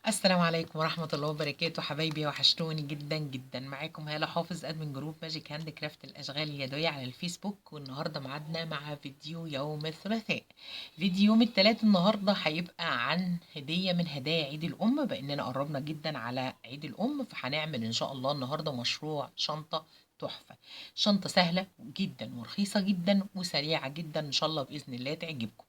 السلام عليكم ورحمة الله وبركاته حبايبي، وحشتوني جدا جدا. معاكم هالة حافظ، admin group Magic Handcraft الأشغال اليدوية على الفيسبوك. والنهاردة معادنا مع فيديو يوم الثلاثاء. فيديو يوم الثلاث النهاردة هيبقى عن هدية من هدايا عيد الأم، بأننا قربنا جدا على عيد الأم، فهنعمل إن شاء الله النهاردة مشروع شنطة تحفة. شنطة سهلة جدا ورخيصة جدا وسريعة جدا، إن شاء الله بإذن الله تعجبكم.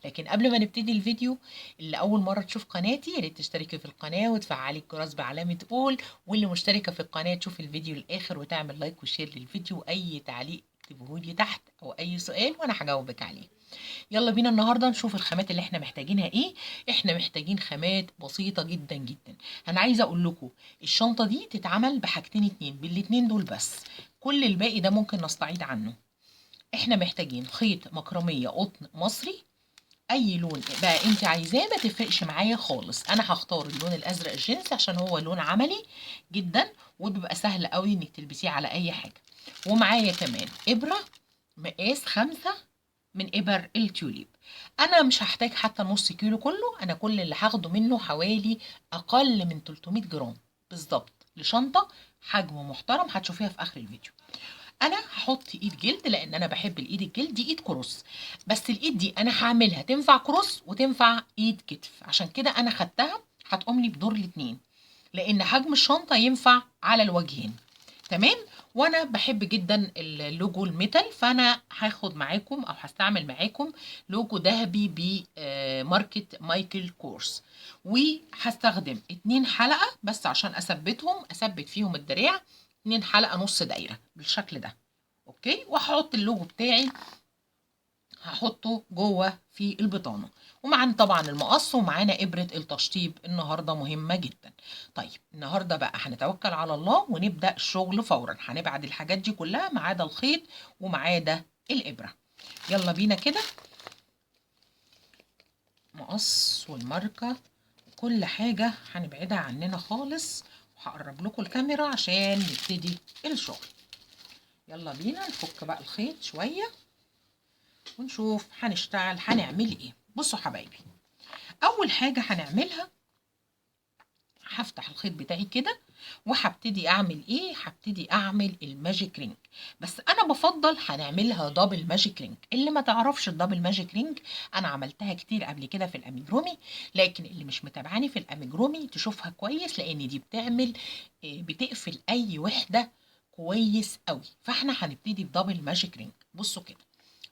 لكن قبل ما نبتدي الفيديو، اللي اول مرة تشوف قناتي يا ريت تشتركي في القناة وتفعلي الجرس بعلامة all، واللي مشتركة في القناة تشوف الفيديو للاخر وتعمل like و share للفيديو، واي تعليق اكتبهولي تحت او اي سؤال وانا هجاوبك عليه. يلا بينا النهارده نشوف الخامات اللي احنا محتاجينها ايه. احنا محتاجين خامات بسيطة جدا جدا. انا عايزه اقول لكم الشنطة دي تتعمل بحاجتين اتنين، بالاتنين دول بس، كل الباقي ده ممكن نستعيض عنه. احنا محتاجين خيط مكرميه قطن مصري، اي لون بقى انت عايزاه ما تفرقش معايا خالص. انا هختار اللون الازرق الجينز عشان هو لون عملي جدا وبيبقى سهل قوي انك تلبسيه على اي حاجة. ومعايا كمان ابره مقاس 5 من ابر التوليب. انا مش هحتاج حتى نص كيلو كله، انا كل اللي هاخده منه حوالي اقل من 300 جرام بالظبط لشنطه حجم محترم، هتشوفيها في اخر الفيديو. انا هحط ايد جلد لان انا بحب الايد الجلد دي، ايد cross، بس الايد دي انا هعملها تنفع cross وتنفع ايد كتف، عشان كده انا خدتها هتقوم لي بدور الاتنين لان حجم الشنطة ينفع على الوجهين. تمام. وانا بحب جدا ال logo ال metal، فانا هاخد معاكم او هستعمل معاكم لوجو ذهبي بماركه مايكل كورس، وهستخدم 2 حلقة بس عشان اثبتهم، اثبت فيهم الدراع، 2 حلقة نص دايرة بالشكل ده. okay. وهحط اللوجو بتاعي هحطه جوه في البطانة، ومعانا طبعا المقص ومعانا ابره التشطيب النهارده مهمة جدا. طيب النهارده بقى هنتوكل على الله ونبدا الشغل فورا. هنبعد الحاجات دي كلها ما عدا الخيط وما عدا الابره. يلا بينا كده، مقص والماركه وكل حاجة هنبعدها عننا خالص، وهقرب لكم الكاميرا عشان نبتدي الشغل. يلا بينا نفك بقى الخيط شوية ونشوف هنشتغل هنعمل ايه. بصوا حبايبي، اول حاجة هنعملها هفتح الخيط بتاعي كده وهبتدي اعمل ايه؟ هبتدي اعمل ال magic ring، بس انا بفضل هنعملها double magic ring. اللي ما تعرفش ال double magic ring انا عملتها كتير قبل كده في الاميجرومي، لكن اللي مش متابعاني في الاميجرومي تشوفها كويس، لان دي بتعمل بتقفل اي وحده كويس قوي. فاحنا هنبتدي ب double magic ring. بصوا كده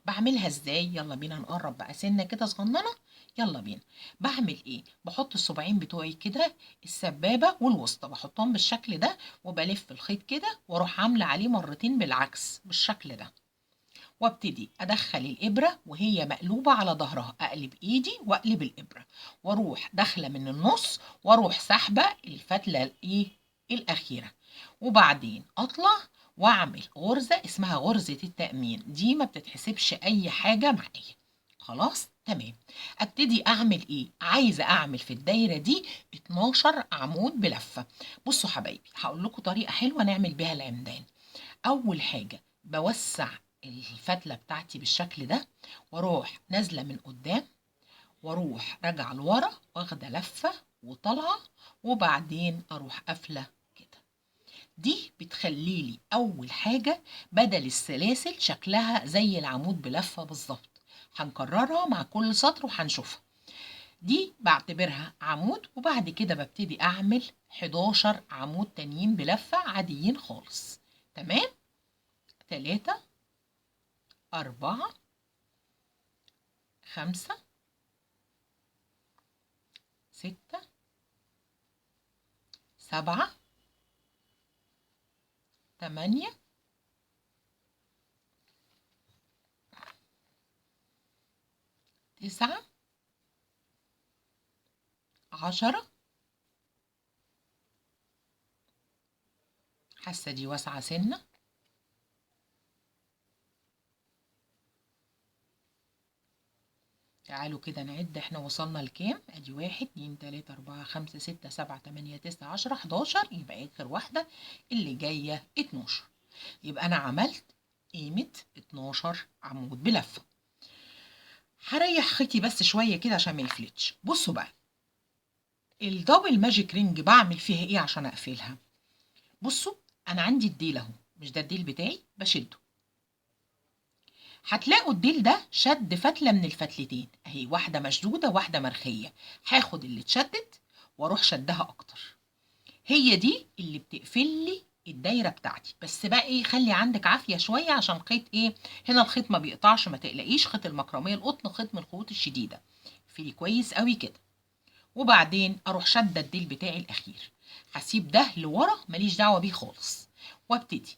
بعملها ازاي، يلا بينا نقرب بقى سنة كده صغننه. يلا بينا. بعمل ايه؟ بحط الصباعين بتوعي كده، السبابة والوسطى، بحطهم بالشكل ده وبلف الخيط كده واروح عامله عليه مرتين بالعكس بالشكل ده، وابتدي ادخل الابره وهي مقلوبة على ظهرها، اقلب ايدي واقلب الابره واروح داخله من النص واروح سحبه الفتله الايه الاخيرة، وبعدين اطلع واعمل غرزه اسمها غرزه التامين، دي ما بتتحسبش اي حاجة معايا. خلاص تمام. ابتدي اعمل ايه؟ عايزه اعمل في الدايرة دي 12 عمود بلفه. بصوا حبايبي هقول لكم طريقه حلوة نعمل بيها العمدان. اول حاجة بوسع الفتله بتاعتي بالشكل ده واروح نازله من قدام واروح راجعه لورا واخده لفه وطالعه، وبعدين اروح قافله كده. دي بتخليلي اول حاجة بدل السلاسل شكلها زي العمود بلفه بالظبط. هنكررها مع كل سطر وهنشوفها. دي بعتبرها عمود، وبعد كده ببتدي اعمل 11 عمود تانيين بلفة عاديين خالص. تمام. 3 4 5 6 7 8 9 10. حاسة دي واسعة سنة. تعالوا كده نعد احنا وصلنا لكام. ادي 1 2 3 4 5 6 7 8 9 10 11، يبقى اخر واحدة اللي جاية 12. يبقى انا عملت قيمة 12 عمود بلفة. هريح خيطي بس شوية كده عشان ما يفلتش. بصوا بقى ال double magic ring بعمل فيها ايه عشان اقفلها؟ بصوا انا عندي الديل اهو، مش ده الديل بتاعي، بشده. هتلاقوا الديل ده شد فتلة من الفتلتين اهي، واحدة مشدودة واحدة مرخية. هاخد اللي اتشدت واروح شدها اكتر. هي دي اللي بتقفل لي الدايرة بتاعتي. بس بقى ايه، خلي عندك عافية شوية عشان خيط ايه هنا، الخيط ما بيقطعش ما تقلقيش، خيط المكرمية القطن خيط من الخيوط الشديدة، اقفلي كويس قوي كده. وبعدين اروح شده الديل بتاعي الاخير، هسيب ده لورا ماليش دعوة بيه خالص، وابتدي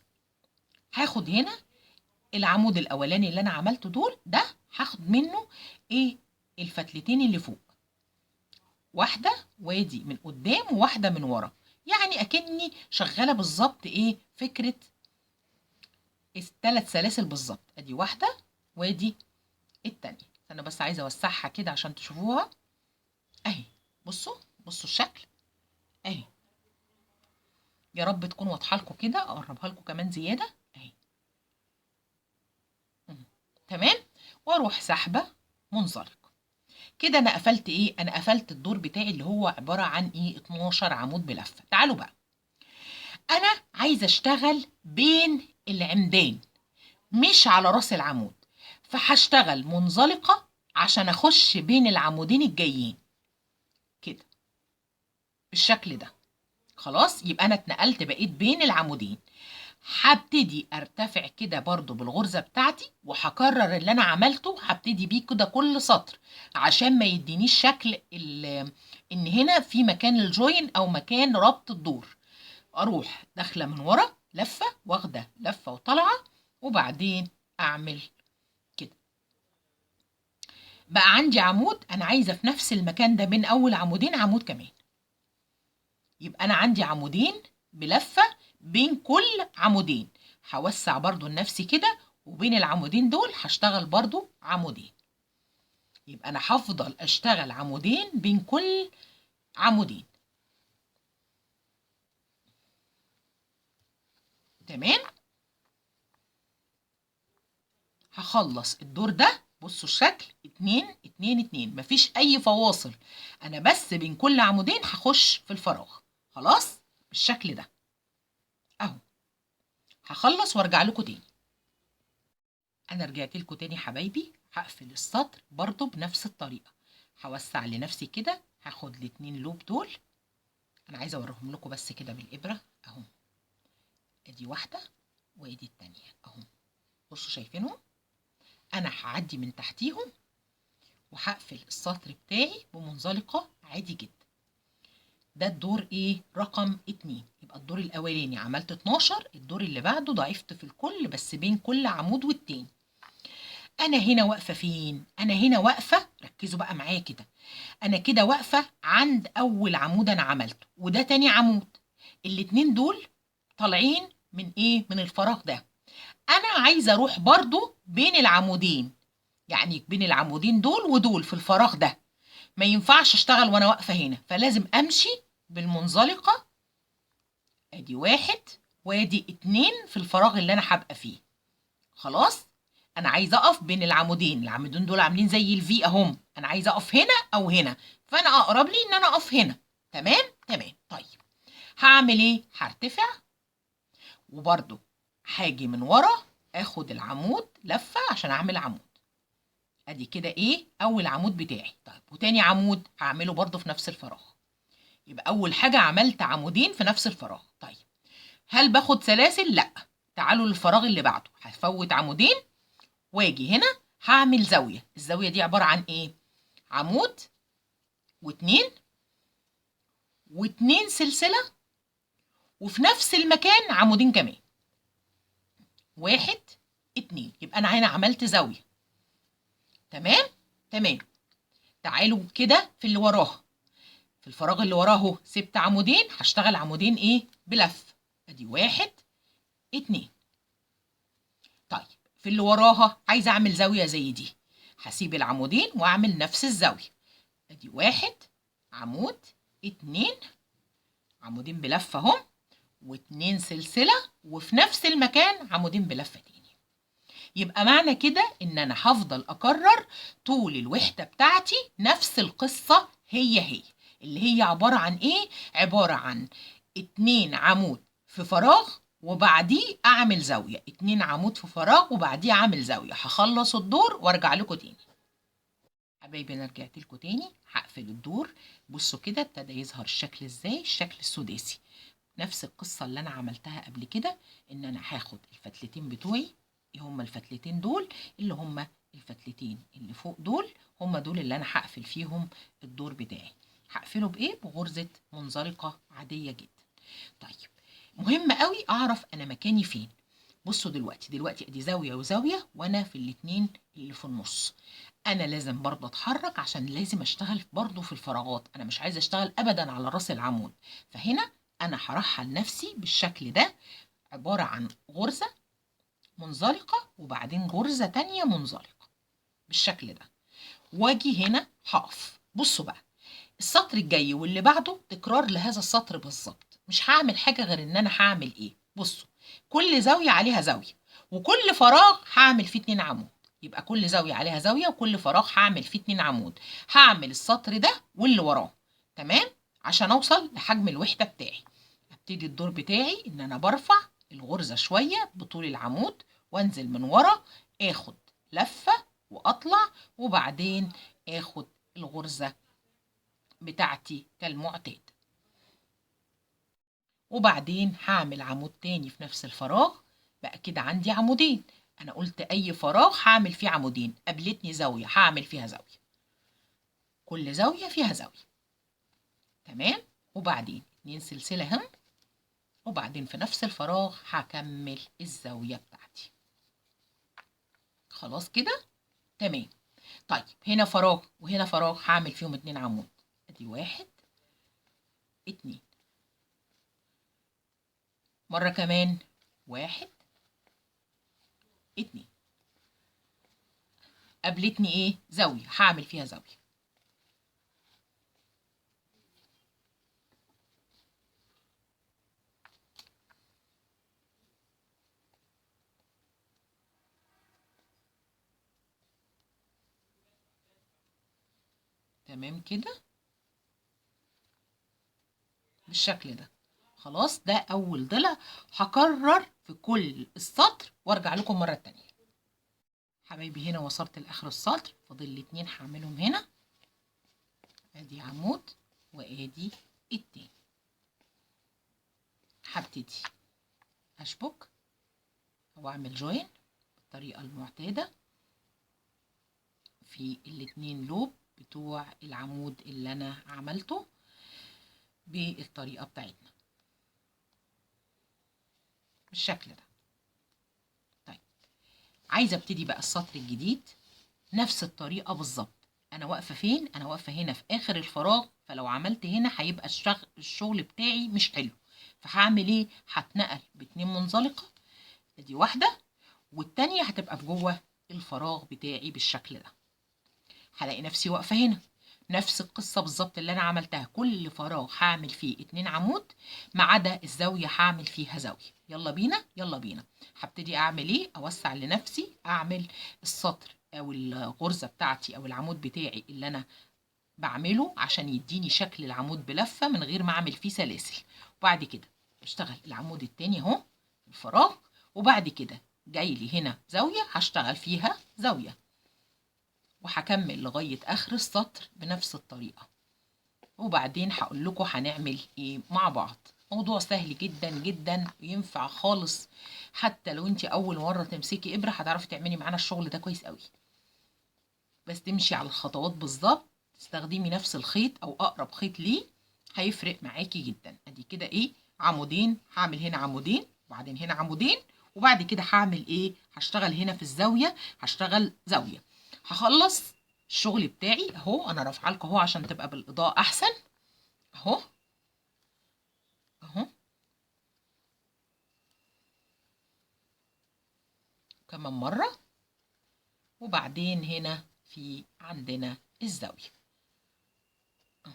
هاخد هنا العمود الاولاني اللي انا عملته دول ده، هاخد منه ايه الفتلتين اللي فوق، واحدة وادي من قدام وواحدة من ورا، يعني اكني شغالة بالظبط ايه فكرة الثلاث سلاسل بالظبط. ادي واحدة وادي التانية. انا بس عايزة اوسعها كده عشان تشوفوها اهي. بصوا بصوا الشكل اهي، يا رب تكون واضحة لكم كده، اقربها لكم كمان زيادة اهي. تمام. واروح سحبة منزلق كده. انا قفلت ايه؟ انا قفلت الدور بتاعي اللي هو عبارة عن ايه 12 عمود بلفة. تعالوا بقى، انا عايزة اشتغل بين العمدان مش على راس العمود، فهشتغل منزلقة عشان اخش بين العمودين الجايين كده بالشكل ده. خلاص، يبقى انا اتنقلت بقيت بين العمودين. هبتدي ارتفع كده برضو بالغرزة بتاعتي، وهكرر اللي انا عملته، هبتدي بيه كده كل سطر عشان ما يدينيش شكل ان هنا في مكان الجوين او مكان ربط الدور. اروح داخلة من ورا لفة، واخدة لفة وطالعة، وبعدين اعمل كده. بقى عندي عمود، انا عايزة في نفس المكان ده بين اول عمودين عمود كمان، يبقى انا عندي عمودين بلفة بين كل عمودين. هوسع برضو لنفسي كده، وبين العمودين دول هشتغل برضو عمودين، يبقى انا هفضل اشتغل عمودين بين كل عمودين. تمام. هخلص الدور ده. بصوا الشكل 2 2 2، مفيش اي فواصل، انا بس بين كل عمودين هخش في الفراغ. خلاص بالشكل ده اهو. هخلص وارجع لكم تاني. انا رجعت لكم تاني حبايبي. هقفل السطر برضو بنفس الطريقة، هوسع لنفسي كده، هاخد الاتنين لوب دول، انا عايزة اوريهم لكم بس كده بالابرة اهو. ادي واحدة وادي التانية اهو، بصوا شايفينهم؟ انا هعدي من تحتيهم وهقفل السطر بتاعي بمنزلقة عادي جدا. ده الدور ايه؟ رقم 2. يبقى الدور الاولاني عملت 12، الدور اللي بعده ضعفت في الكل بس بين كل عمود والتاني. انا هنا واقفة فين؟ انا هنا واقفة، ركزوا بقى معايا كده، انا كده واقفة عند اول عمود انا عملته، وده تاني عمود، الاتنين دول طالعين من ايه؟ من الفراغ ده. انا عايزة اروح برضو بين العمودين، يعني بين العمودين دول ودول في الفراغ ده، ما ينفعش اشتغل وانا واقفة هنا، فلازم امشي بالمنزلقة. ادي واحد وادي اتنين في الفراغ اللي انا هبقى فيه. خلاص، انا عايزة اقف بين العمودين، العمودين دول عاملين زي الفي اهم، انا عايزة اقف هنا او هنا، فانا اقرب لي ان انا اقف هنا. تمام تمام. طيب هعمل ايه؟ هرتفع وبرده هاجي من ورا اخد العمود لفة عشان اعمل عمود. ادي كده ايه اول عمود بتاعي. طيب وتاني عمود هعمله برده في نفس الفراغ، يبقى اول حاجة عملت عمودين في نفس الفراغ. طيب هل باخد سلاسل؟ لا، تعالوا للفراغ اللي بعده، هفوت عمودين واجي هنا هعمل زاوية. الزاوية دي عبارة عن ايه؟ عمود واتنين واتنين سلسلة، وفي نفس المكان عمودين كمان، واحد اتنين، يبقى انا هنا عملت زاوية. تمام تمام. تعالوا كده في اللي وراها، في الفراغ اللي وراه اهو، سبت عمودين، هشتغل عمودين ايه؟ بلف. ادي واحد اتنين. طيب في اللي وراها عايزه اعمل زاوية زي دي، هسيب العمودين واعمل نفس الزاوية. ادي واحد عمود اتنين، عمودين بلفه اهم، واتنين سلسلة، وفي نفس المكان عمودين بلفه تاني. يبقى معنى كده ان انا هفضل اكرر طول الوحدة بتاعتي نفس القصة هي هي، اللي هي عبارة عن ايه؟ عبارة عن 2 عمود في فراغ وبعديه اعمل زاوية، 2 عمود في فراغ وبعديه اعمل زاوية. هخلص الدور وارجع لكم تاني. حبايبي انا رجعت لكم تاني، هقفل الدور. بصوا كده ابتدى يظهر الشكل ازاي، الشكل السداسي. نفس القصة اللي انا عملتها قبل كده، ان انا هاخد الفتلتين بتوعي، هما الفتلتين دول اللي هما الفتلتين اللي فوق دول، هما دول اللي انا هقفل فيهم الدور بتاعي. هقفله بايه؟ بغرزة منزلقة عادية جدا. طيب مهم قوي اعرف انا مكاني فين. بصوا دلوقتي ادي زاوية وزاوية وانا في الاتنين اللي في النص. انا لازم برضه اتحرك عشان لازم اشتغل برضه في الفراغات، انا مش عايزة اشتغل ابدا على راس العمود. فهنا انا هرحل نفسي بالشكل ده، عبارة عن غرزة منزلقة وبعدين غرزة تانية منزلقة بالشكل ده، واجي هنا هقف. بصوا بقى السطر الجاي واللي بعده تكرار لهذا السطر بالظبط، مش هعمل حاجة غير ان انا هعمل ايه؟ بصوا كل زاوية عليها زاوية وكل فراغ هعمل فيه 2 عمود، يبقى كل زاوية عليها زاوية وكل فراغ هعمل فيه 2 عمود. هعمل السطر ده واللي وراه، تمام، عشان اوصل لحجم الوحدة بتاعي. ابتدي الدور بتاعي ان انا برفع الغرزة شوية بطول العمود وانزل من ورا، اخد لفة واطلع، وبعدين اخد الغرزة بتاعتي كالمعتاد. وبعدين هعمل عمود تاني في نفس الفراغ. بقى كده عندي عمودين، انا قلت اي فراغ هعمل فيه عمودين، قابلتني زاوية هعمل فيها زاوية، كل زاوية فيها زاوية، تمام. وبعدين 2 سلسلة هم، وبعدين في نفس الفراغ هكمل الزاوية بتاعتي. خلاص كده تمام. طيب هنا فراغ وهنا فراغ هعمل فيهم 2 عمود، ادي 1 2، مرة كمان 1 2. قابلتني ايه؟ زاوية، هعمل فيها زاوية. تمام كده بالشكل ده. خلاص ده اول ضلع. هكرر في كل السطر وارجع لكم مرة تانية. حبايبي هنا وصلت لاخر السطر، فاضل لي 2 هعملهم هنا، ادي عمود وادي التاني. هبتدي اشبك او اعمل join بالطريقة المعتادة في الاتنين loop بتوع العمود اللي انا عملته بالطريقة بتاعتنا بالشكل ده. طيب عايزة ابتدي بقى السطر الجديد نفس الطريقة بالظبط. انا واقفة فين؟ انا واقفة هنا في اخر الفراغ، فلو عملت هنا هيبقى الشغل بتاعي مش حلو. فهعمل ايه؟ هتنقل باتنين منزلقة، ادي واحدة والتانية هتبقى في جوه الفراغ بتاعي بالشكل ده. هلاقي نفسي واقفة هنا نفس القصة بالظبط اللي انا عملتها، كل فراغ هعمل فيه 2 عمود ما عدا الزاوية هعمل فيها زاوية. يلا بينا يلا بينا. هبتدي اعمل ايه؟ اوسع لنفسي، اعمل السطر او الغرزة بتاعتي او العمود بتاعي اللي انا بعمله عشان يديني شكل العمود بلفة من غير ما اعمل فيه سلاسل. وبعد كده بشتغل العمود التاني اهو في الفراغ، وبعد كده جاي لي هنا زاوية هشتغل فيها زاوية، وهكمل لغاية آخر السطر بنفس الطريقة. وبعدين هقول لكم هنعمل ايه مع بعض. موضوع سهل جدا جدا وينفع خالص، حتى لو انت اول مرة تمسكي ابرة هتعرفي تعملي معانا الشغل ده كويس قوي. بس تمشي على الخطوات بالظبط، تستخدمي نفس الخيط او اقرب خيط ليه، هيفرق معاكي جدا. ادي كده ايه؟ عمودين، هعمل هنا عمودين وبعدين هنا عمودين، وبعد كده هعمل ايه؟ هشتغل هنا في الزاوية، هشتغل زاوية. هخلص الشغل بتاعي اهو، انا رافعه لكم اهو عشان تبقى بالاضاءه احسن اهو اهو. كمان مره. وبعدين هنا في عندنا الزاويه اهو،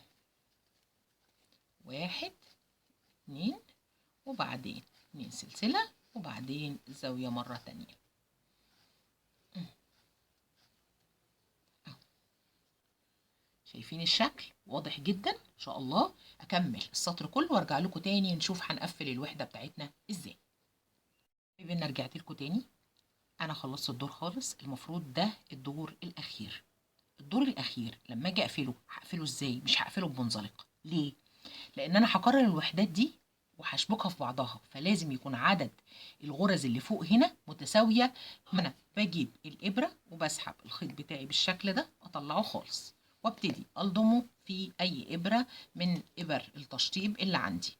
1 2، وبعدين 2 سلسله، وبعدين الزاويه مره تانية. شايفين الشكل واضح جدا ان شاء الله. اكمل السطر كله وارجع لكم تاني نشوف هنقفل الوحدة بتاعتنا ازاي. طيب انا رجعت لكم تاني، انا خلصت الدور خالص. المفروض ده الدور الاخير. الدور الاخير لما اجي اقفله هقفله ازاي؟ مش هقفله بمنزلق. ليه؟ لان انا هكرر الوحدات دي وهشبكها في بعضها، فلازم يكون عدد الغرز اللي فوق هنا متساوية. انا بجيب الابره وبسحب الخيط بتاعي بالشكل ده، اطلعه خالص وابتدي الضمة في اي ابره من ابر التشطيب اللي عندي.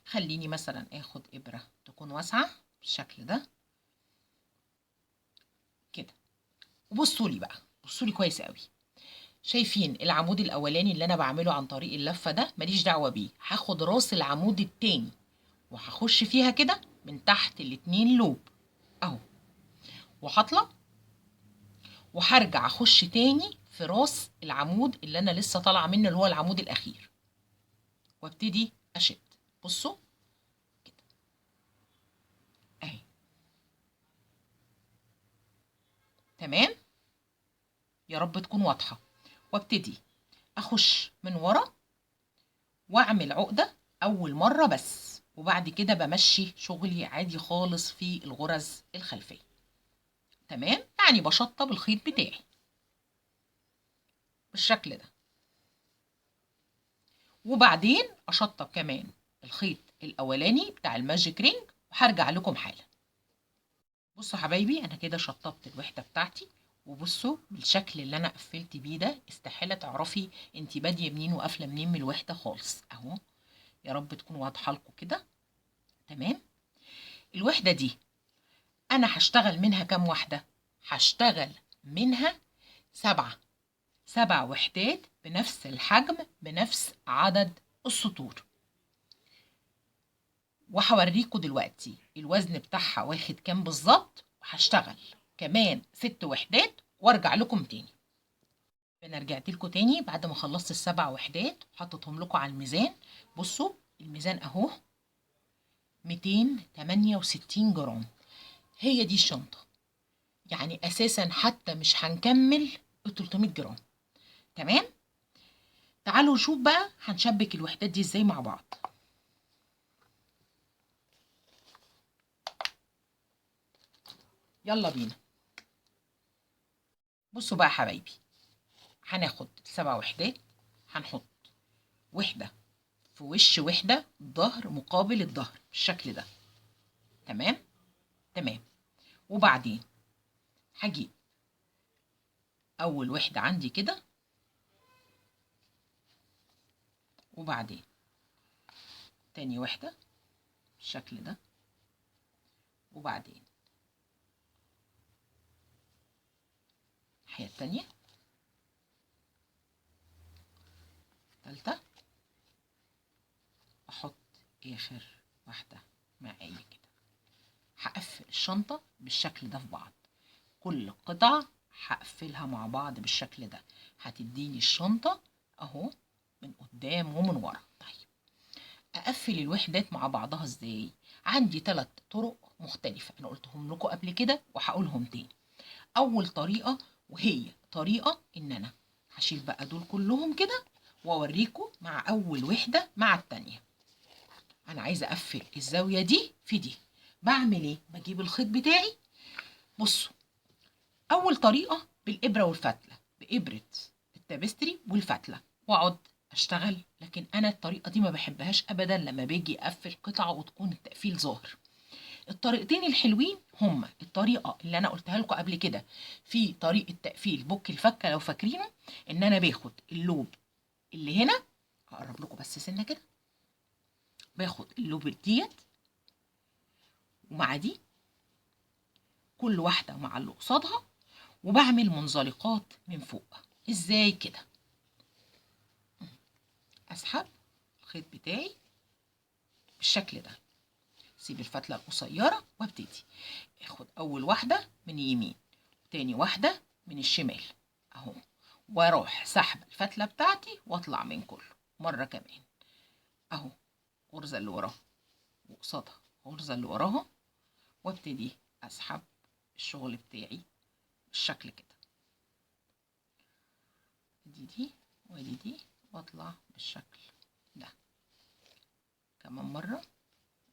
خليني مثلا اخد ابره تكون واسعة بالشكل ده كده. وبصوا لي بقى، بصوا لي كويس قوي. شايفين العمود الاولاني اللي انا بعمله عن طريق اللفة ده؟ ماليش دعوه بيه. هاخد راس العمود التاني وهخش فيها كده من تحت الاتنين لوب اهو، وهطلع وهرجع اخش تاني في راس العمود اللي انا لسه طالعه منه اللي هو العمود الاخير، وابتدي اشد. بصوا كده اهي. تمام، يا رب تكون واضحة. وابتدي اخش من ورا واعمل عقده اول مرة بس، وبعد كده بمشي شغلي عادي خالص في الغرز الخلفية. تمام، يعني بشطب الخيط بتاعي بالشكل ده، وبعدين اشطب كمان الخيط الاولاني بتاع ال magic ring، وهرجع لكم حالا. بصوا حبايبي، انا كده شطبت الوحدة بتاعتي، وبصوا بالشكل اللي انا قفلت بيه ده استحالة تعرفي انت باديه منين وقافله منين من الوحدة خالص اهو. يا رب تكون واضحة لكم كده. تمام، الوحدة دي انا هشتغل منها كام واحدة؟ هشتغل منها 7 وحدات بنفس الحجم بنفس عدد السطور. وهوريكم دلوقتي الوزن بتاعها واخد كام بالظبط. وهشتغل كمان 6 وحدات وارجع لكم تاني. انا رجعت لكم تاني بعد ما خلصت ال7 وحدات وحطيتهم لكم على الميزان. بصوا الميزان اهو 268 جرام. هي دي الشنطة، يعني اساسا حتى مش هنكمل ال 300 جرام. تمام، تعالوا نشوف بقى هنشبك الوحدات دي ازاي مع بعض. يلا بينا. بصوا بقى حبايبي، هناخد 7 وحدات، هنحط وحدة في وش وحدة، ظهر مقابل الظهر بالشكل ده. تمام تمام. وبعدين هجيب أول وحدة عندي كده، وبعدين تاني وحدة بالشكل ده، وبعدين الناحية التانية، تالتة، أحط آخر واحدة معايا كده. هقفل الشنطة بالشكل ده في بعض، كل قطعة هقفلها مع بعض بالشكل ده، هتديني الشنطة أهو من قدام ومن ورا. طيب أقفل الوحدات مع بعضها إزاي؟ عندي 3 طرق مختلفة، أنا قلتهم لكم قبل كده وهقولهم تاني. أول طريقة وهي طريقة إن أنا هشيل بقى دول كلهم كده وأوريكم مع أول وحدة مع التانية. أنا عايزة أقفل الزاوية دي في دي، بعمل إيه؟ بجيب الخيط بتاعي. بصوا، أول طريقة بالإبرة والفتلة، بإبرة التابستري والفتلة، وأقعد أشتغل. لكن أنا الطريقة دي ما بحبهاش أبدا لما باجي أقفل قطعة وتكون التقفيل ظاهر. الطريقتين الحلوين هما الطريقة اللي أنا قلتها لكم قبل كده في طريقة تقفيل بوك الفكة لو فاكرينه، إن أنا باخد اللوب اللي هنا، هقرب لكم بس سنة كده، باخد اللوب ديت ومع دي كل واحدة مع اللي قصادها، وبعمل منزلقات من فوق. ازاي كده؟ اسحب الخيط بتاعي بالشكل ده، سيب الفتلة القصيرة وابتدي اخد اول واحدة من يمين، تاني واحدة من الشمال اهو، واروح سحب الفتلة بتاعتي واطلع من كله مرة كمان اهو، غرزة اللي وراها وقصادها غرزة اللي وراها، وابتدي اسحب الشغل بتاعي بالشكل كده. دي وادي دي، واطلع بالشكل ده. كمان مرة،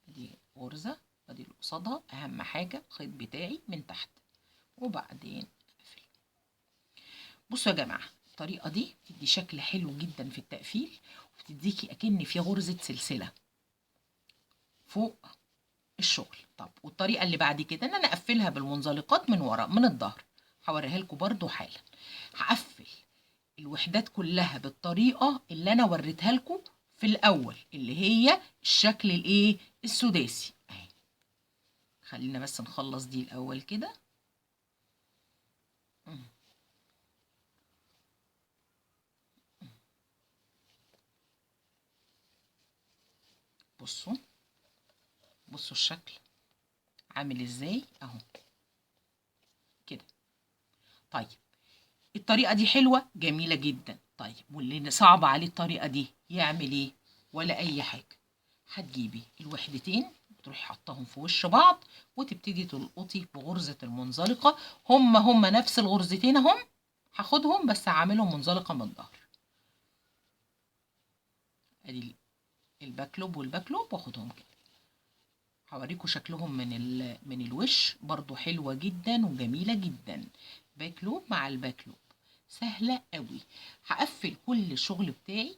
ادي غرزة وادي اللي قصادها، اهم حاجة الخيط بتاعي من تحت، وبعدين اقفل. بصوا يا جماعة الطريقة دي بتدي شكل حلو جدا في التقفيل، وبتديكي اكن في غرزة سلسلة فوق الشغل. طب والطريقة اللي بعد كده ان انا اقفلها بالمنزلقات من ورا من الظهر، هوريها لكم برضو حالا. هقفل الوحدات كلها بالطريقة اللي انا وريتها لكم في الاول، اللي هي الشكل الايه السداسي اهي. خلينا بس نخلص دي الاول كده. بصوا بصوا الشكل عامل ازاي اهو كده. طيب الطريقة دي حلوة جميلة جدا. طيب واللي صعب عليه الطريقة دي يعمل ايه؟ ولا اي حاجة، هتجيبي الوحدتين تروحي حطاهم في وش بعض وتبتدي تلقطي بغرزة المنزلقة. هما نفس الغرزتين اهم، هاخدهم بس هعملهم منزلقة من الظهر. ادي ال back loop وال back loop، واخدهم كده. هوريكم شكلهم من الوش برضو حلوة جدا وجميلة جدا. back loop مع ال back loop سهلة قوي. هقفل كل الشغل بتاعي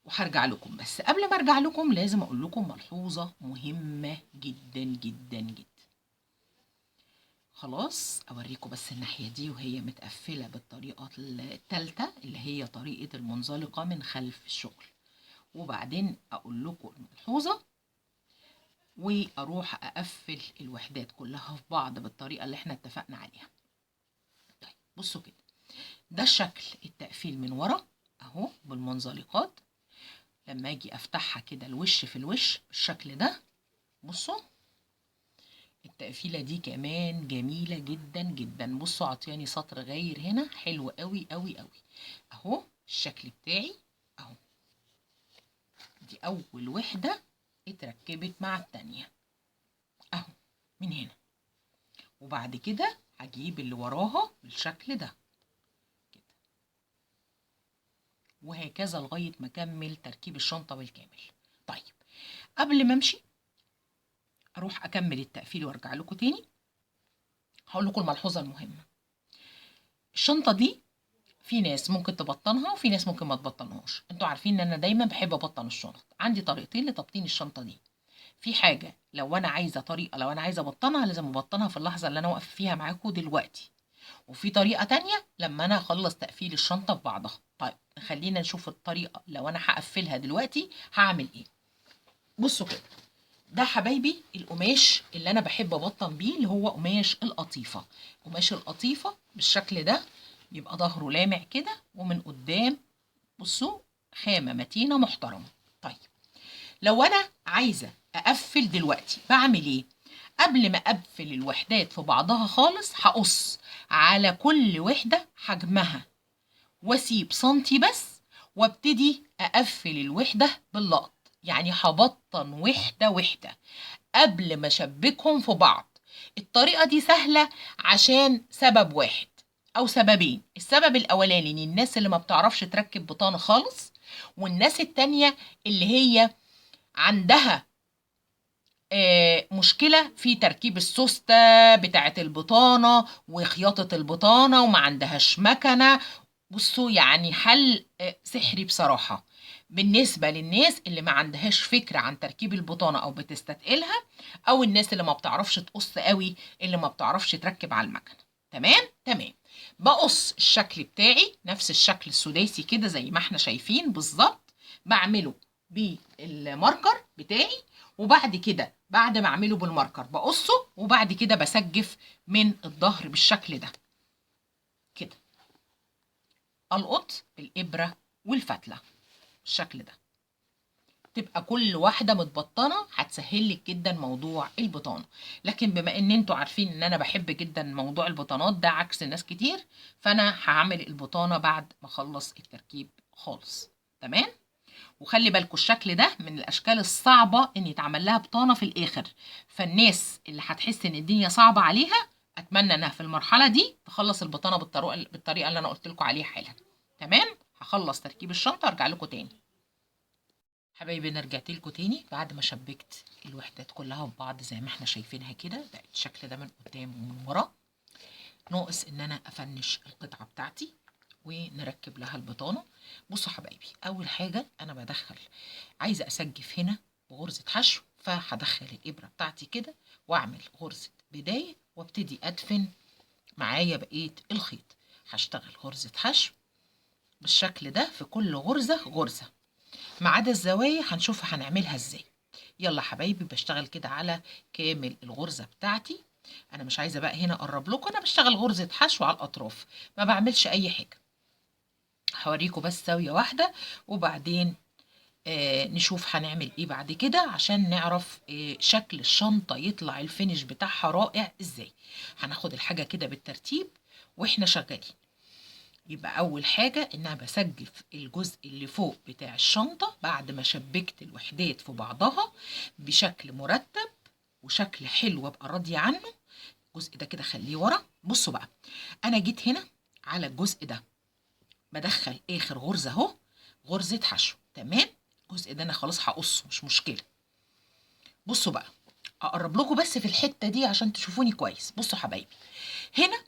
وهرجع لكم، بس قبل ما ارجع لكم لازم اقول لكم ملحوظة مهمة جدا جدا جدا. خلاص اوريكم بس الناحية دي وهي متقفلة بالطريقة التالتة اللي هي طريقة المنزلقة من خلف الشغل، وبعدين اقول لكم الملحوظة واروح اقفل الوحدات كلها في بعض بالطريقة اللي احنا اتفقنا عليها. طيب بصوا كده، ده شكل التقفيل من ورا اهو بالمنزلقات. لما اجي افتحها كده الوش في الوش بالشكل ده، بصوا التقفيلة دي كمان جميلة جدا جدا. بصوا عطياني سطر غير هنا حلو قوي قوي قوي اهو الشكل بتاعي اهو. دي اول وحدة اتركبت مع التانية اهو من هنا، وبعد كده هجيب اللي وراها بالشكل ده كده، وهكذا لغاية ما اكمل تركيب الشنطة بالكامل. طيب قبل ما امشي اروح اكمل التقفيل وارجع لكم تاني، هقول لكم الملحوظة المهمة. الشنطة دي في ناس ممكن تبطنها وفي ناس ممكن ما تبطنهاش. انتوا عارفين ان انا دايما بحب ابطن الشنط. عندي طريقتين لتبطين الشنطة دي. في حاجة لو انا عايزة طريقة، لو انا عايزة ابطنها لازم ابطنها في اللحظة اللي انا واقفة فيها معاكم دلوقتي، وفي طريقة تانية لما انا اخلص تقفيل الشنطة في بعضها. طيب خلينا نشوف الطريقة لو انا هقفلها دلوقتي هعمل ايه. بصوا كده، ده حبايبي القماش اللي انا بحب ابطن بيه اللي هو قماش القطيفة. قماش القطيفة بالشكل ده بيبقى ظهره لامع كده، ومن قدام بصوا خامة متينة محترمة. طيب لو انا عايزة اقفل دلوقتي بعمل ايه؟ قبل ما اقفل الوحدات في بعضها خالص هقص على كل وحدة حجمها واسيب سنتي بس، وابتدي اقفل الوحدة باللقط. يعني هبطن وحدة وحدة قبل ما اشبكهم في بعض. الطريقة دي سهلة عشان سبب واحد او سببين. السبب الاولاني ان الناس اللي ما بتعرفش تركب بطانة خالص، والناس التانية اللي هي عندها مشكلة في تركيب السوستة بتاعة البطانة وخياطة البطانة وما عندهاش مكنة. بصوا يعني حل سحري بصراحة بالنسبة للناس اللي ما عندهاش فكرة عن تركيب البطانة أو بتستثقلها، أو الناس اللي ما بتعرفش تقص قوي، اللي ما بتعرفش تركب على المكنة. تمام تمام. بقص الشكل بتاعي نفس الشكل السداسي كده زي ما احنا شايفين بالظبط، بعمله بالماركر بتاعي، وبعد كده بعد ما اعمله بالماركر بقصه، وبعد كده بسجف من الظهر بالشكل ده كده، القط بالابره والفتله بالشكل ده. تبقى كل واحدة متبطنه، هتسهل لك جدا موضوع البطانة. لكن بما ان انتوا عارفين ان انا بحب جدا موضوع البطانات ده عكس ناس كتير، فانا هعمل البطانة بعد ما اخلص التركيب خالص. تمام. وخلي بالكوا الشكل ده من الاشكال الصعبة ان يتعمل لها بطانه في الاخر، فالناس اللي هتحس ان الدنيا صعبة عليها اتمنى انها في المرحلة دي تخلص البطانة بالطريقة اللي انا قلت لكم عليها حالا. تمام. هخلص تركيب الشنطة وارجع لكم تاني. حبايبي انا رجعت لكم تاني بعد ما شبكت الوحدات كلها في بعض زي ما احنا شايفينها كده، بقت الشكل ده من قدام ومن ورا. ناقص ان انا افنش القطعة بتاعتي ونركب لها البطانة. بصوا حبايبي، اول حاجة انا بدخل، عايزه اسجف هنا بغرزه حشو، فهدخل الابره بتاعتي كده واعمل غرزه بداية وابتدي ادفن معايا بقية الخيط. هشتغل غرزه حشو بالشكل ده في كل غرزه غرزه، ما عدا الزوايا هنشوفها هنعملها ازاي. يلا حبايبي بشتغل كده على كامل الغرزه بتاعتي. انا مش عايزه بقى هنا اقرب لكم، انا بشتغل غرزه حشو على الاطراف، ما بعملش اي حاجة. هوريكم بس زاوية واحدة وبعدين نشوف هنعمل ايه بعد كده عشان نعرف شكل الشنطة يطلع الفينش بتاعها رائع ازاي. هناخد الحاجة كده بالترتيب واحنا شغالين. يبقى اول حاجة ان انا بسجف الجزء اللي فوق بتاع الشنطة بعد ما شبكت الوحدات في بعضها بشكل مرتب وشكل حلو ابقى راضية عنه. الجزء ده كده خليه ورا. بصوا بقى، انا جيت هنا على الجزء ده بدخل اخر غرزه اهو، غرزه حشو. تمام، الجزء ده انا خلاص هقصه مش مشكلة. بصوا بقى، اقرب لكم بس في الحتة دي عشان تشوفوني كويس. بصوا حبايبي، هنا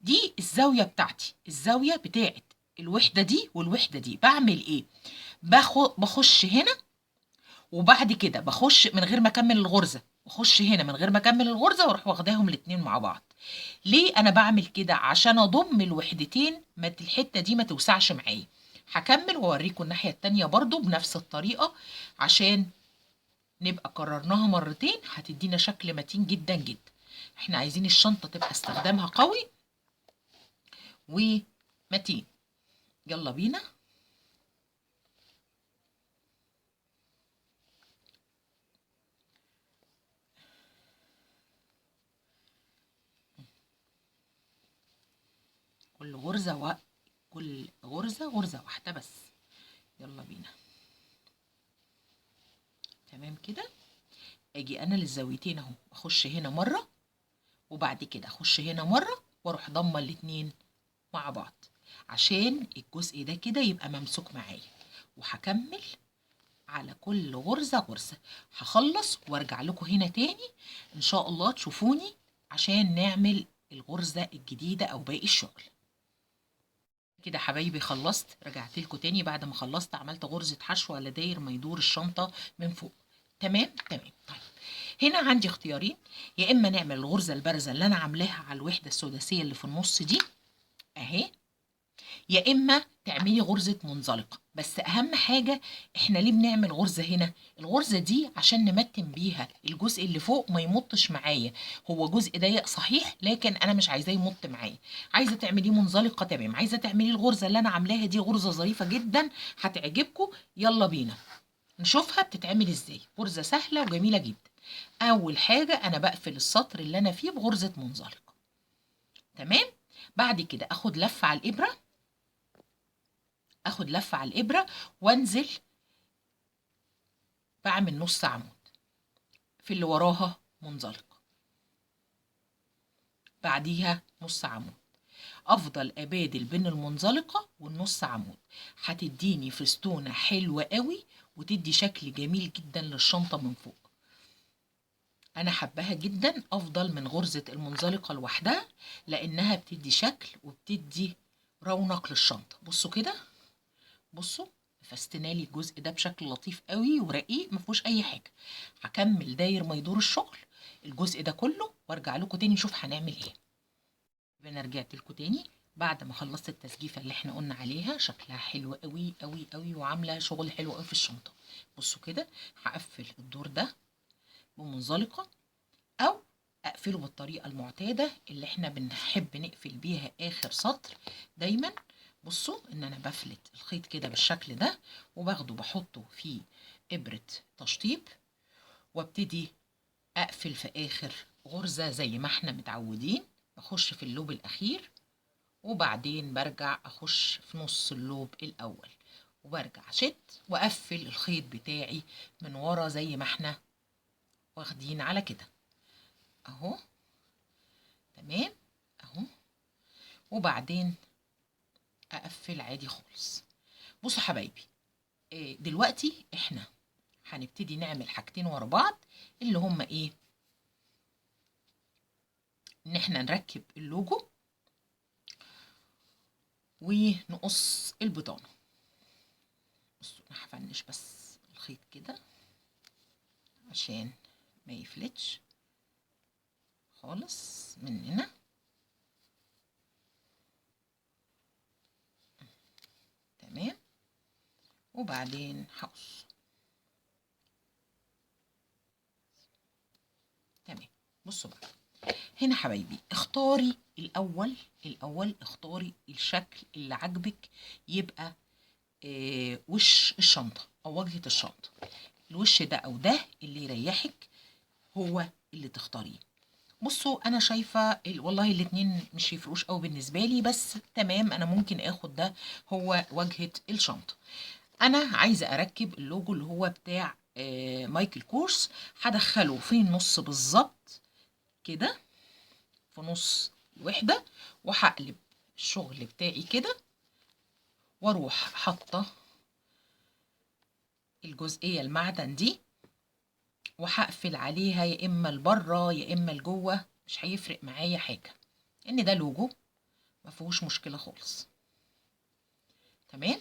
دي الزاوية بتاعتي، الزاوية بتاعت الوحدة دي والوحدة دي. بعمل ايه؟ بخش هنا وبعد كده بخش من غير ما اكمل الغرزه، بخش هنا من غير ما اكمل الغرزه واروح واخداهم الاتنين مع بعض. ليه انا بعمل كده؟ عشان اضم الوحدتين، ما الحتة دي ما توسعش معايا. هكمل واوريكم الناحية التانية برضو بنفس الطريقة عشان نبقى كررناها مرتين، هتدينا شكل متين جدا جدا. احنا عايزين الشنطة تبقى استخدامها قوي ومتين. يلا بينا. كل غرزة كل غرزة غرزة واحدة بس. يلا بينا. تمام كده. اجي انا للزاويتين اهو، اخش هنا مرة وبعد كده اخش هنا مرة واروح ضمه الاتنين مع بعض عشان الجزء ده كده يبقى ممسوك معايا. وهكمل على كل غرزة غرزة. هخلص وارجع لكم هنا تاني ان شاء الله تشوفوني عشان نعمل الغرزة الجديدة او باقي الشغل. كده حبايبي خلصت، رجعت لكم تاني بعد ما خلصت. عملت غرزة حشو على داير ما يدور الشنطة من فوق. تمام تمام. طيب هنا عندي اختيارين، يا اما نعمل الغرزة البارزة اللي انا عاملاها على الوحدة السداسية اللي في النص دي اهي، يا اما تعملي غرزة منزلقة. بس اهم حاجة احنا ليه بنعمل غرزة هنا؟ الغرزة دي عشان نمتن بيها الجزء اللي فوق ما يمطش معايا. هو جزء ضيق صحيح، لكن انا مش عايزاه يمط معايا. عايزة تعمليه منزلقة تمام، عايزة تعملي الغرزة اللي انا عاملاها دي غرزة ظريفة جدا هتعجبكم. يلا بينا نشوفها بتتعمل ازاي. غرزة سهلة وجميلة جدا. اول حاجة انا بقفل السطر اللي انا فيه بغرزة منزلقة. تمام. بعد كده اخد لفة على الابرة، اخد لفة على الابرة وانزل بعمل نص عمود في اللي وراها منزلق، بعديها نص عمود. افضل ابادل بين المنزلقة والنص عمود، هتديني فستونة حلوة قوي وتدي شكل جميل جدا للشنطة من فوق. انا حباها جدا، افضل من غرزة المنزلقة لوحدها لانها بتدي شكل وبتدي رونق للشنطة. بصوا كده، بصوا فستنالي الجزء ده بشكل لطيف قوي ورقيق ما فيهوش اي حاجة. هكمل داير ما يدور الشغل الجزء ده كله وارجع لكم تاني نشوف هنعمل ايه. انا رجعت لكم تاني بعد ما خلصت التسجيفه اللي احنا قلنا عليها، شكلها حلو قوي قوي قوي وعامله شغل حلو قوي في الشنطة. بصوا كده، هقفل الدور ده بمنزلقه او اقفله بالطريقة المعتادة اللي احنا بنحب نقفل بيها اخر سطر دايما. بصوا ان انا بفلت الخيط كده بالشكل ده وباخده بحطه في ابره تشطيب وابتدي اقفل في اخر غرزه زي ما احنا متعودين. بخش في اللوب الاخير وبعدين برجع اخش في نص اللوب الاول وبرجع شد واقفل الخيط بتاعي من ورا زي ما احنا واخدين على كده اهو. تمام اهو. وبعدين اقفل عادي خالص. بصوا حبايبي، دلوقتي احنا هنبتدي نعمل حاجتين ورا بعض، اللي هما ايه؟ ان احنا نركب اللوجو ونقص البطانة. بصوا انا هفنش بس الخيط كده عشان ما يفلتش خالص مننا. تمام، وبعدين هقص. تمام. بصوا بقى هنا حبايبي، اختاري الاول اختاري الشكل اللي عاجبك يبقى وش الشنطة او واجهه الشنطة. الوش ده او ده اللي يريحك هو اللي تختاريه. بصوا انا شايفه والله الاتنين مش يفرقوش قوي بالنسبة لي، بس تمام انا ممكن اخد ده هو واجهه الشنطة. انا عايزه اركب اللوجو اللي هو بتاع مايكل كورس، هدخله في النص بالظبط كده، في نص الوحدة، وهقلب الشغل بتاعي كده واروح حاطه الجزئية المعدن دي، وهقفل عليها يا اما لبره يا اما لجوه، مش هيفرق معايا حاجة ان ده لوجو ما فيهوش مشكلة خالص. تمام.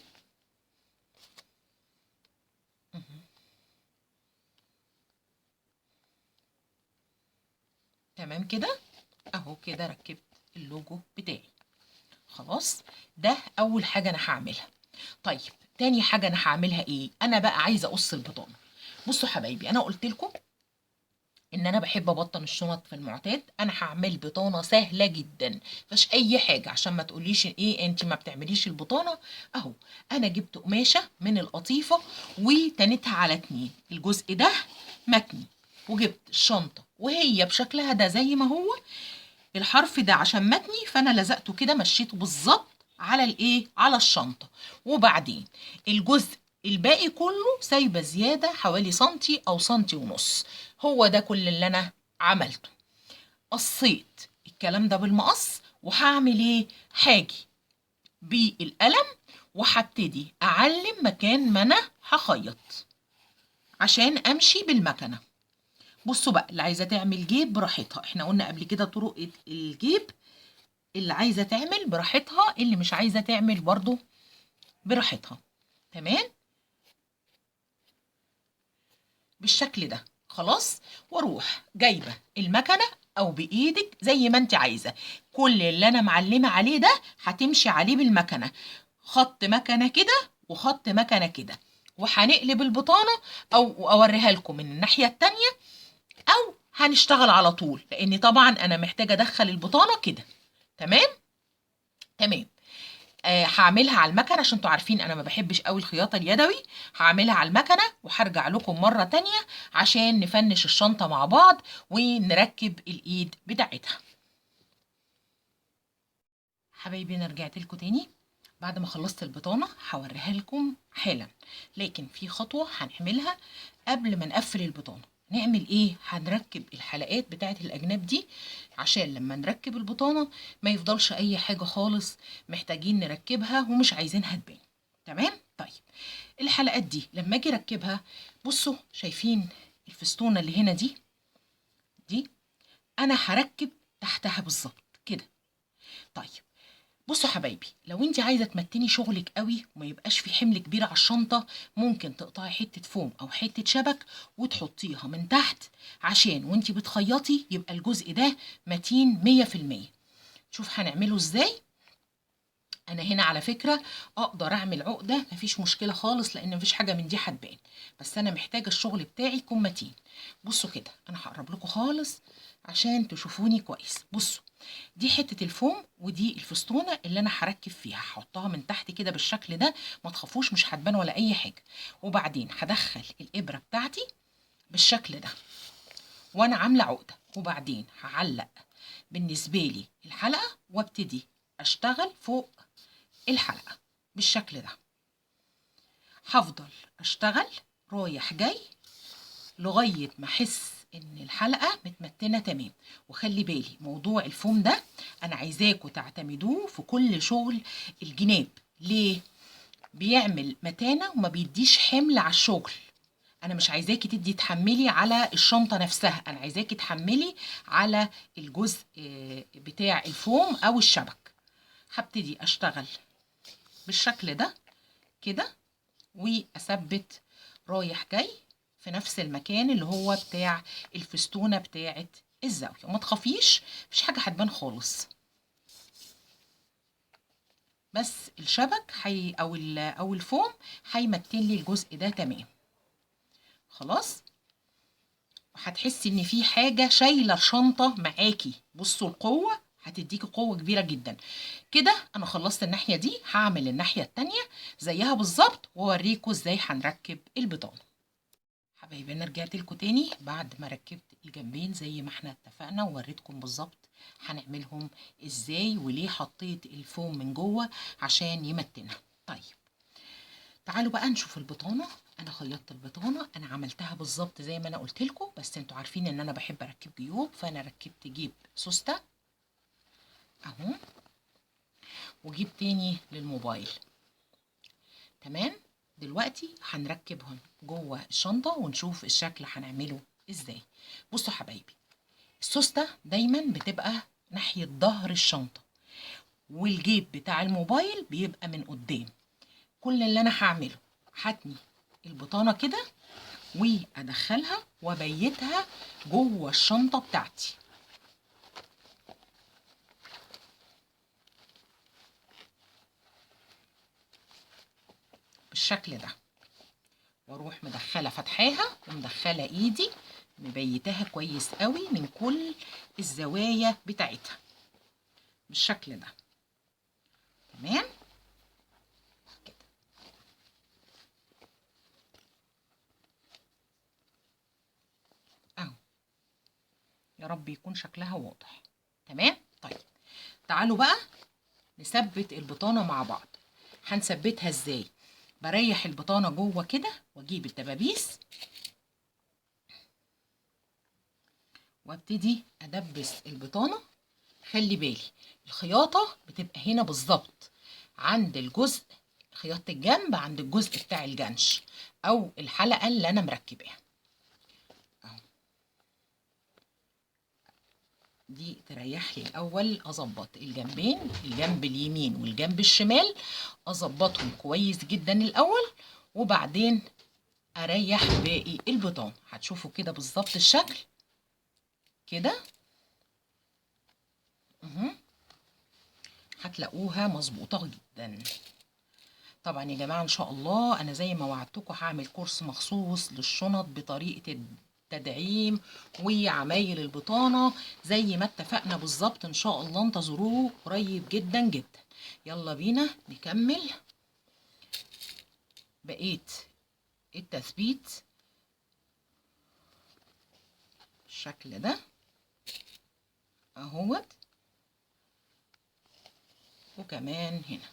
تمام كده اهو، كده ركبت اللوجو بتاعي خلاص. ده اول حاجة انا هعملها. طيب تاني حاجة انا هعملها ايه؟ انا بقى عايزه اقص البطانة. بصوا حبايبي، انا قلت لكم ان انا بحب ابطن الشنط في المعتاد. انا هعمل بطانه سهلة جدا، مفيش اي حاجة، عشان ما تقوليش ايه انت ما بتعمليش البطانة. اهو انا جبت قماشة من القطيفه وتنتها على 2، الجزء ده متني، وجبت الشنطة وهي بشكلها ده زي ما هو، الحرف ده عشان متني فانا لزقته كده، مشيته بالظبط على الايه، على الشنطة. وبعدين الجزء الباقي كله سايبه زيادة حوالي سنتي او سنتي ونص. هو ده كل اللي انا عملته. قصيت الكلام ده بالمقص، وهعمل ايه؟ هاجي بالقلم وهبتدي اعلم مكان ما انا هخيط عشان امشي بالمكنه. بصوا بقى، اللي عايزه تعمل جيب براحتها، احنا قلنا قبل كده طرق الجيب، اللي عايزه تعمل براحتها، اللي مش عايزه تعمل برضو براحتها. تمام بالشكل ده خلاص. واروح جايبه المكنه او بايدك زي ما انت عايزه، كل اللي انا معلمه عليه ده هتمشي عليه بالمكنه، خط مكنه كده وخط مكنه كده. وهنقلب البطانة او اوريها لكم من الناحية التانية، او هنشتغل على طول، لان طبعا انا محتاجه ادخل البطانة كده. تمام تمام. هعملها على المكنه عشان انتوا عارفين انا ما بحبش قوي الخياطة اليدوي. هعملها على المكنه وهرجع لكم مرة تانية عشان نفنش الشنطة مع بعض ونركب الايد بتاعتها. حبايبي انا رجعت لكم تاني بعد ما خلصت البطانة، هوريها لكم حالا، لكن في خطوة هنعملها قبل ما نقفل البطانة. نعمل ايه؟ هنركب الحلقات بتاعت الاجناب دي عشان لما نركب البطانة ما يفضلش اي حاجة خالص محتاجين نركبها ومش عايزينها تبان. تمام. طيب الحلقات دي لما اجي اركبها، بصوا شايفين الفستونه اللي هنا دي انا هركب تحتها بالظبط كده. طيب بصوا حبايبي، لو انت عايزه تمتني شغلك قوي وما يبقاش في حمل كبير على الشنطة، ممكن تقطعي حتة فوم او حتة شبك وتحطيها من تحت عشان وانت بتخيطي يبقى الجزء ده متين 100%. شوف هنعمله ازاي. انا هنا على فكرة اقدر اعمل عقده مفيش مشكلة خالص، لان مفيش حاجة من دي هتبان، بس انا محتاجه الشغل بتاعي يكون متين. بصوا كده، انا هقرب لكم خالص عشان تشوفوني كويس. بصوا دي حتة الفوم ودي الفستونه اللي انا هركب فيها، هحطها من تحت كده بالشكل ده، ما تخافوش مش هتبان ولا اي حاجة. وبعدين هدخل الابره بتاعتي بالشكل ده وانا عامله عقده، وبعدين هعلق بالنسبة لي الحلقة وابتدي اشتغل فوق الحلقة بالشكل ده. هفضل اشتغل رايح جاي لغاية ما احس ان الحلقة متمتنه تمام. وخلي بالي موضوع الفوم ده انا عايزاكم تعتمدوه في كل شغل الجناب. ليه؟ بيعمل متانة وما بيديش حمل على الشغل. انا مش عايزاكي تدي تحملي على الشنطة نفسها، انا عايزاكي تحملي على الجزء بتاع الفوم او الشبك. هبتدي اشتغل بالشكل ده كده واثبت رايح جاي في نفس المكان اللي هو بتاع الفستونة بتاعت الزاوية. وما تخافيش مفيش حاجة هتبان خالص، بس الشبك حي او الفوم هيمتن لي الجزء ده. تمام خلاص. وهتحسي ان في حاجة شايلة الشنطة معاكي. بصوا القوة هتديكي قوة كبيرة جدا. كده انا خلصت الناحية دي، هعمل الناحية التانية زيها بالظبط واوريكم ازاي هنركب البطانة. حبايبي انا رجعت لكم تاني بعد ما ركبت الجنبين زي ما احنا اتفقنا، ووريتكم بالظبط هنعملهم ازاي وليه حطيت الفوم من جوه عشان يمتنها. طيب تعالوا بقى نشوف البطانة. انا خيطت البطانة، انا عملتها بالظبط زي ما انا قلت لكم، بس انتوا عارفين ان انا بحب اركب جيوب، فانا ركبت جيب سوستة اهو وجيب تاني للموبايل. تمام. دلوقتي هنركبهم جوه الشنطة ونشوف الشكل هنعمله ازاي. بصوا حبايبي، السوستة دايما بتبقى ناحية ظهر الشنطة، والجيب بتاع الموبايل بيبقى من قدام. كل اللي انا هعمله هتني البطانة كده وادخلها وابيتها جوه الشنطة بتاعتي. بالشكل ده، واروح مدخله فتحاها ومدخله ايدي مبيتاها كويس قوي من كل الزوايا بتاعتها بالشكل ده. تمام كده. اهو يا رب يكون شكلها واضح. تمام. طيب تعالوا بقى نثبت البطانة مع بعض. هنثبتها ازاي؟ بريح البطانة جوه كده واجيب الدبابيس وابتدي ادبس البطانة. خلي بالي الخياطة بتبقى هنا بالظبط عند الجزء، خياطة الجنب عند الجزء بتاع الجنش او الحلقة اللي انا مركباها اهو. دي تريح لي الاول، اظبط الجنبين، الجنب اليمين والجنب الشمال، اظبطهم كويس جدا الاول، وبعدين اريح باقي البطانة. هتشوفوا كده بالظبط الشكل كده، هتلاقوها مظبوطة جدا. طبعا يا جماعة ان شاء الله انا زي ما وعدتكم هعمل كورس مخصوص للشنط بطريقة التدعيم وعمايل البطانة زي ما اتفقنا بالظبط، ان شاء الله انتظروه قريب جدا جدا. يلا بينا نكمل بقية التثبيت بالشكل ده اهوت، وكمان هنا.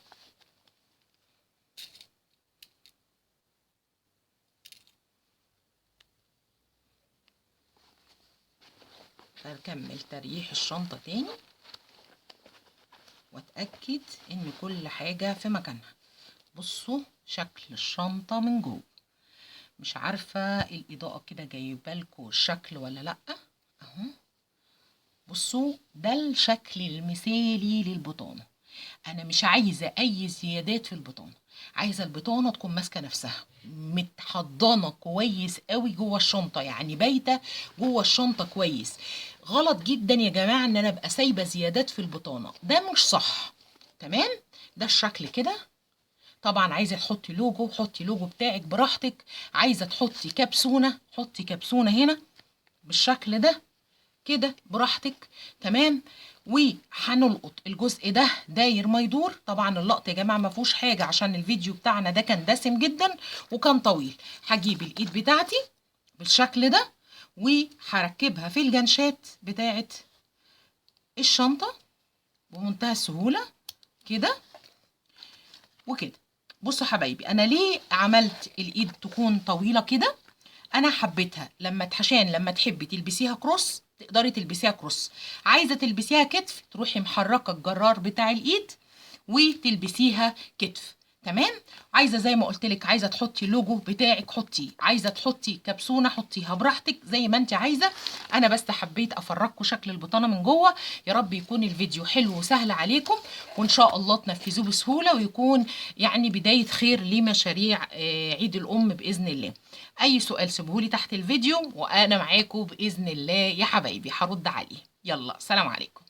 هكمل تريح الشنطة تاني واتأكد ان كل حاجة في مكانها. بصوا شكل الشنطة من جوه، مش عارفة الإضاءة كده جايبالكوا الشكل ولا لأ اهو. بصوا ده الشكل المثالي للبطانة. انا مش عايزة اي زيادات في البطانة، عايزة البطانة تكون ماسكة نفسها، متحضنة كويس قوي جوه الشنطة، يعني بايتة جوه الشنطة كويس. غلط جدا يا جماعة ان انا ابقى سايبة زيادات في البطانة، ده مش صح. تمام، ده الشكل كده. طبعا عايزة تحطي لوجو حطي لوجو بتاعك براحتك، عايزة تحطي كبسونة حطي كبسونة هنا بالشكل ده كده براحتك. تمام، وهنلقط الجزء ده داير ما يدور. طبعا اللقط يا جماعة ما فيهوش حاجة عشان الفيديو بتاعنا ده كان دسم جدا وكان طويل. هجيب الايد بتاعتي بالشكل ده وهركبها في الجنشات بتاعت الشنطة بمنتهى السهولة كده وكده. بصوا حبايبي انا ليه عملت الايد تكون طويلة كده؟ انا حبيتها لما عشان لما تحبي تلبسيها cross تقدري تلبسيها cross، عايزه تلبسيها كتف تروحي محركة الجرار بتاع الايد وتلبسيها كتف. تمام. عايزه زي ما قلت لك، عايزه تحطي اللوجو بتاعك حطيه، عايزه تحطي كبسونه حطيها براحتك زي ما انت عايزه. انا بس حبيت افرجكم شكل البطانة من جوه. يا رب يكون الفيديو حلو وسهل عليكم، وان شاء الله تنفذوه بسهولة، ويكون يعني بداية خير لمشاريع عيد الام باذن الله. اي سؤال سيبهولي تحت الفيديو، وانا معاكم باذن الله يا حبايبي هرد عليه. يلا سلام عليكم.